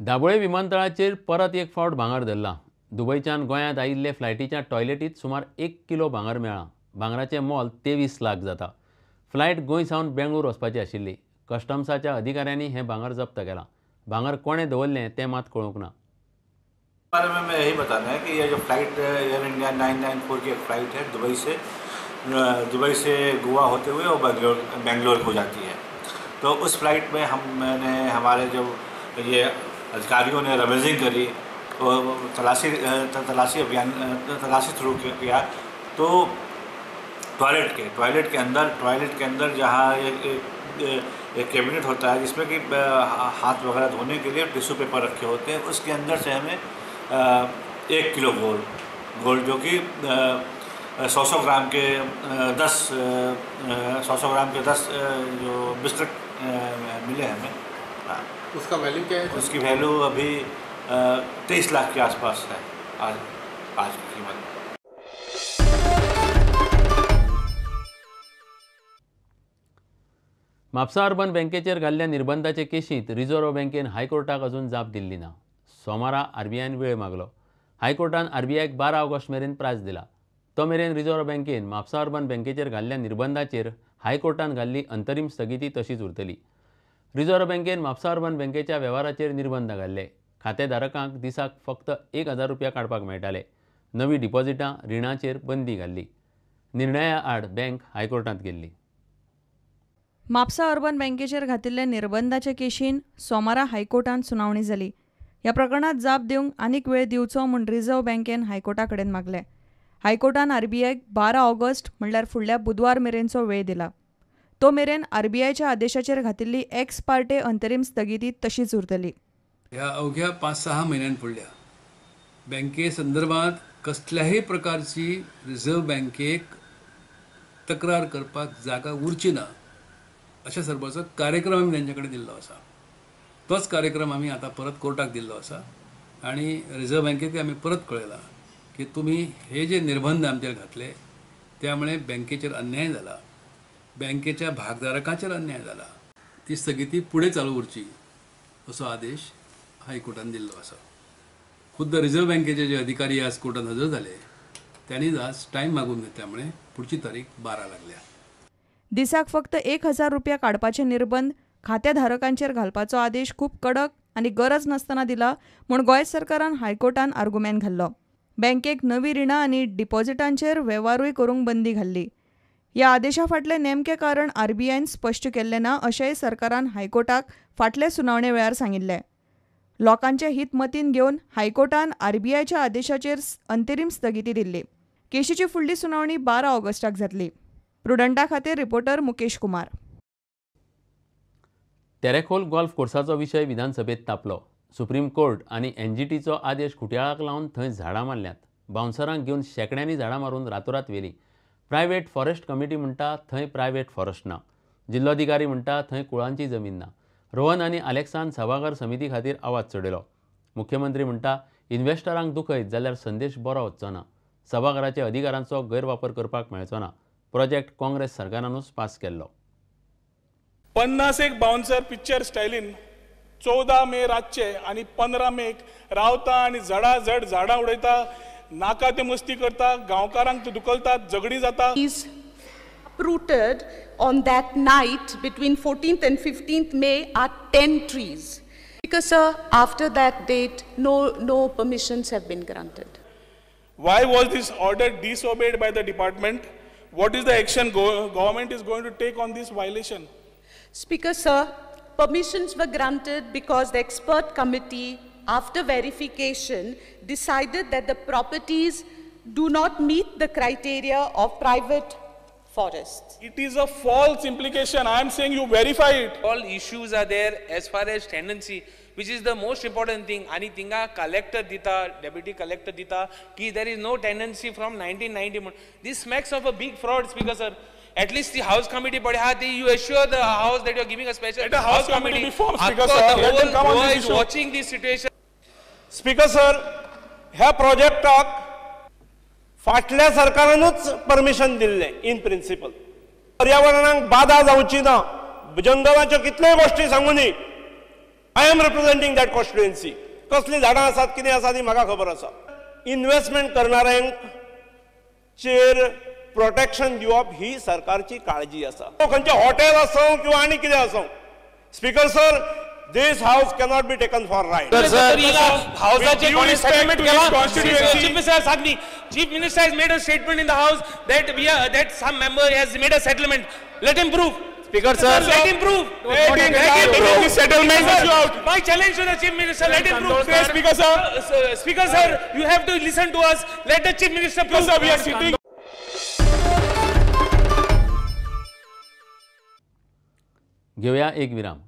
दाबोळे विमानतळाचेर परत एक फावट भांगर धरलां. दुबयच्यान गोंयांत आयिल्ले फ्लायटीच्या टॉयलेटीत सुमार 1 किलो भांगर मेळ्ळां. भांगराचें मोल 23 लाख जाता. फ्लायट गोंय सावन बेंगळूर वचपाची आशिल्ली. कस्टम्साच्या अधिकाऱ्यांनी हें भांगर जप्त केलां. भांगर कोणें दवरलें तें मात कळूंक ना. बारे में मैं यही बताना है कि ये जो फ्लाइट एयर इंडिया 994 की एक फ्लाइट है, दुबई से गोवा होते हुए और बेंगलोर को जाती है। तो उस फ्लाइट में मैंने हमारे जो ये अधिकारियों ने रमेजिंग करी और तलाशी अभियान तलाशी शुरू किया तो टॉयलेट के अंदर जहाँ एक कैबिनेट होता है जिसमें कि हाथ वगैरह धोने के लिए टिश्यू पेपर रखे होते हैं, उसके अंदर से हमें 1 किलो गोल्ड जो कि 100 ग्राम के 100 ग्राम के 10 जो बिस्किट मिले हमें। उसका वैल्यू क्या है? उसकी वैल्यू अभी 23 लाख के आसपास है आज की कीमत। म्हापसा अर्बन बँकेचेर घाल्ल्या निर्बंधाचे केशींत रिझर्व्ह बँकेन हायकोर्टाक अजून जाप दिल्ली ना. सोमारा आरबीआयन वेळ मागलो. हायकोर्टान आरबीआयक 12 ऑगस्ट मेरेन प्रास दिला. तो मेरेन रिझर्व्ह बँकेन म्हापसा अर्बन बँकेचेर घाल्ल्या निर्बंधाचेर हायकोर्टान घाल्ली अंतरीम स्थगिती तशीच उरतली. रिझर्व्ह बँकेन म्हापसा अर्बन बँकेच्या वेव्हाराचेर निर्बंध घाल्ले. खातेधारकांक दिसाक फक्त 1000 रुपया काडपाक मेळटाले. नवी डिपॉझिटां रिणाचेर बंदी घाल्ली. निर्णया आड बँक हायकोर्टांत गेल्ली. म्हापसा अर्बन बँकेचेर घातिल्ले निर्बंधाचे केशीन सोमारा हायकोर्टांत सुनावणी जाली. ह्या प्रकरणांत जाप दिवंक आनीक वेळ दिवचो म्हूण रिझर्व्ह बँकेन हायकोर्टा कडेन मागलें. हायकोर्टान आरबीआयक 12 ऑगस्ट म्हणल्यार फुडल्या बुधवार मेरेनचो वेळ दिला. तो मेरेन आरबीआयच्या आदेशाचेर घातिल्ली एक्स पार्टे अंतरीम स्थगिती तशीच उरतली. ह्या अवघ्या 5-6 म्हयन्यां फुडल्या बँके संदर्भात कसल्याही प्रकारची रिझर्व्ह बँकेक तक्रार करपाक जागा उरची ना अशा सर्वाचो कार्यक्रम आमी तांचे कडेन दिल्लो आसा. तोच कार्यक्रम आमी आतां परत कोर्टाक दिल्लो आसा आनी रिझर्व्ह बँकेक आमी परत कळयलां की तुमी हे जे निर्बंध आमचेर घातले त्यामुळे बँकेचेर अन्याय जाला, बँकेच्या भागधारकांचेर अन्याय जाला, ती स्थगिती फुडें चालू उरची असो आदेश हायकोर्टान दिल्लो आसा. खुद्द रिझर्व्ह बँकेचे जे अधिकारी आज कोर्टात हजर जाले त्यांनी आज टायम मागून घेतल्यामुळे पुढची तारीख 12 लागल्या. दिसाक फक्त 1000 रुपया काडपाचे निर्बंध खातेधारकांचेर घालपाचो आदेश खूब कडक आनी गरज नासतना दिला म्हूण गोंय सरकारान हायकोर्टान आर्गुमेंट घाल्लो. बँकेक नवी रिणां आनी डिपॉझिटांचेर वेव्हारूय करूंक बंदी घाल्ली. ह्या आदेशा फाटलें नेमकें कारण आरबीआयन स्पश्ट केल्लें ना अशेंय सरकारान हायकोर्टाक फाटले सुनावणे वेळार सांगिल्लें. लोकांचें हित मतीन घेवन हायकोर्टान आरबीआयच्या आदेशाचेर अंतरीम स्थगिती दिल्ली. केशीची फुडली सुनावणी 12 ऑगस्टाक जातली. प्रुडंटा खातीर रिपोर्टर मुकेश कुमार. तेरेखोल गोल्फ कोर्साचो विशय विधानसभेत तापलो. सुप्रीम कोर्ट आनी एनजीटीचो आदेश खुटयाळाक लावन थंय झाडां मारल्यांत. बाउन्सरांक घेवन शेंकड्यांनी झाडां मारून रातोरात व्हेलीं. प्रायव्हेट फॉरेस्ट कमिटी म्हणटा थंय प्रायव्हेट फॉरेस्ट ना. जिल्लोधिकारी म्हणटा थंय कुळांची जमीन ना. रोहन आनी आलेक्सान सभाघर समिती खातीर आवाज चडयलो. मुख्यमंत्री म्हणटा इन्व्हेस्टरांक दुखयत जाल्यार संदेश बरो वचचो ना. सभाघराच्या अधिकारांचो गैरवापर करपाक मेळचो ना. प्रोजेक्ट काँग्रेस सरकारानूच पास केल्लो. 50 बाउन्सर पिक्चर स्टायलीन 14 मे रातचे आनी 15 मेक रावता आनी झडाझड झाडां उडयता, नाका ते मस्ती करता, गांवकारांक दुखलतात, झगडी जाता. Uprooted on that night between 14th and 15th May are 10 trees. Because sir, after that date, no permissions have been granted. Why was this order disobeyed by the department? What is the action government is going to take on this violation? Speaker sir, permissions were granted because the expert committee, after verification, decided that the properties do not meet the criteria of private forests. It is a false implication. I am saying you verify it. All issues are there as far as tenancy, which is the most important thing. Ani tinga collector dita, deputy collector dita, ki there is no tenancy from 1990. This smacks of a big fraud, Speaker sir. At least the house committee, but you assure the house that you are giving a special Let the house committee be formed, Speaker sir. The whole Goa is watching this situation. Speaker sir, ह्या प्रोजेक्टाक फाटल्या सरकारानूच permission दिल्लें in principle. पर्यावरणाक बाधा जावची ना, जंगलाच्यो कितल्योय गोश्टी सांगुनी, I am representing that constituency. कसलीं झाडां आसात, कितें आसा ती म्हाका खबर आसा. इन्वेस्टमेंट करणाऱ्यांचेर प्रोटेक्शन दिवप ही सरकारची काळजी आसा. खंयचें हॉटेल आसूं किंवा आनी कितें आसूं, speaker sir, this house cannot be taken for right. Chief Minister has made a statement in the house that we are, that some member has made a settlement. Let him prove. Speaker sir, let him prove. Let him prove the settlement. My challenge to the Chief Minister, let him prove. Speaker sir, Speaker sir, you have to listen to us. Let the Chief Minister prove. Sir, we are sitting. घेऊया एक विराम.